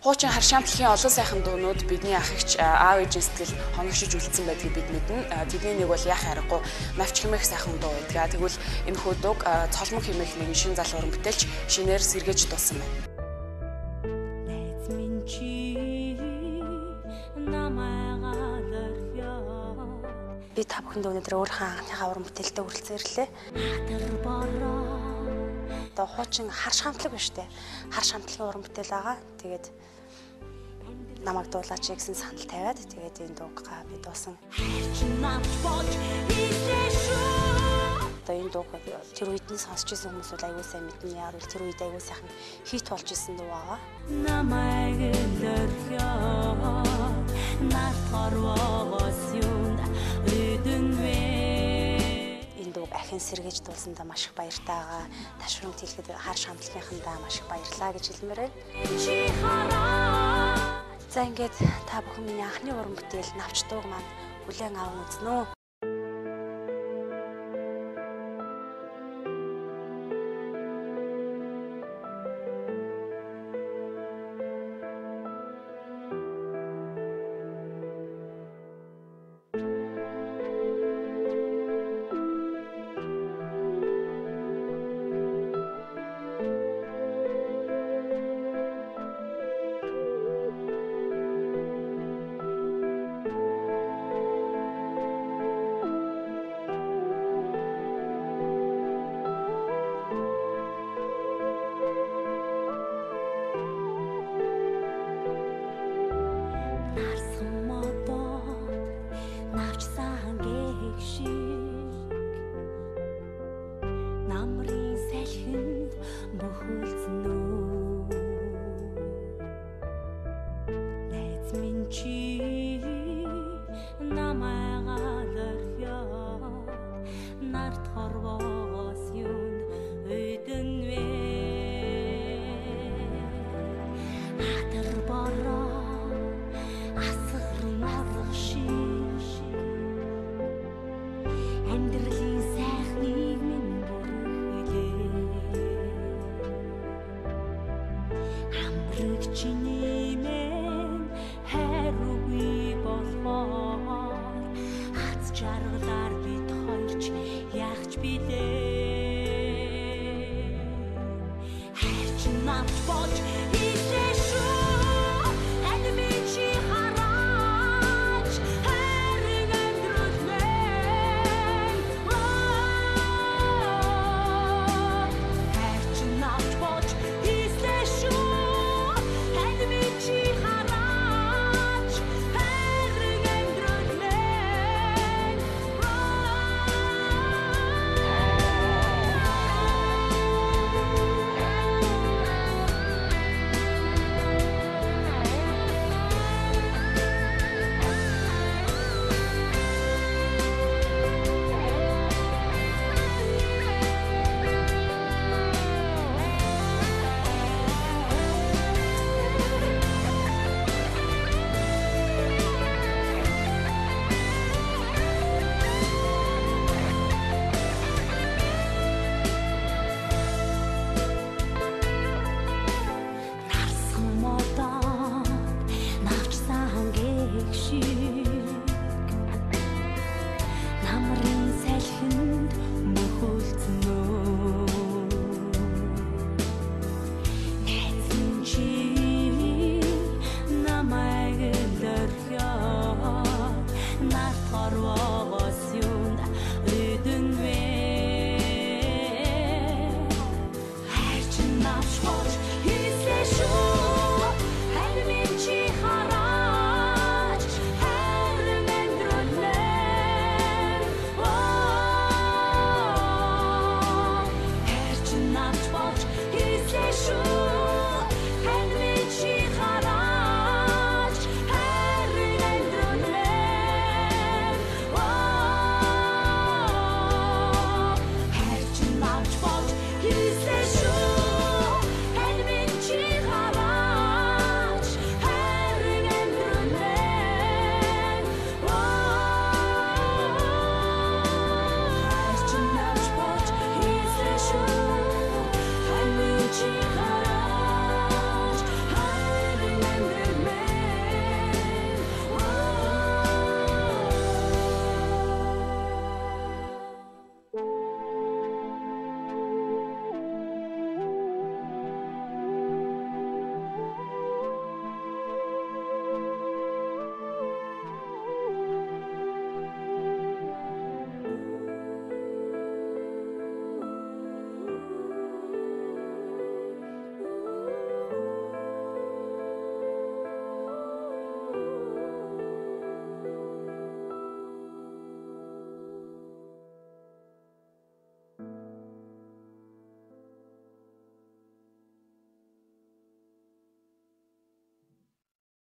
Хуучин харшаамтлагийн олон сайхан дуунууд бидний ах эгч аав ээжийн сэтгэл хоногшиж үлдсэн байдгийг бид мэднэ. Тэдний нэг бол яах аргагүй навч хэмээх сайхан дуу байдаг. Тэгвэл энэ хүү дууг Цолмон хэмээх нэгэн шин залуу уран бүтээлч шинээр сэргээж дуусан байна. Найз минь чи намайг орхиод. Би та бүхэнд өнөөдөр өөрийнхөө анхныхаа уран бүтээлтэй хүрэлцэн ирлээ. Одоо хуучин хар шамтлаг биш үү? Хар шамтлагийн уран бүтээл байгаа. Тэгээд намайг дуулаач гэсэн санал тавиад тэгээд энэ дуугаа би дуусан. Одоо энэ дууг тэр үед нь сонсч ирсэн хүмүүс бол аягүй сайн мэднэ. Яг л тэр үед аягүй сайхан хит болж исэн дуу байгаа. Намайг орхиод нарт хорвоогоос юунд өдөнвэ. Энэ дууг ахин сэргээж дуулсандаа маш их баяртай байгаа. Ташрамт хэлэхэд хар шамтлагийнхандаа маш их баярлаа гэж хэлмээр байна. За ингээд та бүхэн миний анхны уран бүтээл навч дууг маань хүлээн аван үзнэ үү? Намрын салхинд бөхөлцөн үү? Найз минь чи намайг орхиод нарт хорвоогоос юунд өдөнвэ? Хатар бороо асгар назах шиг амьдрал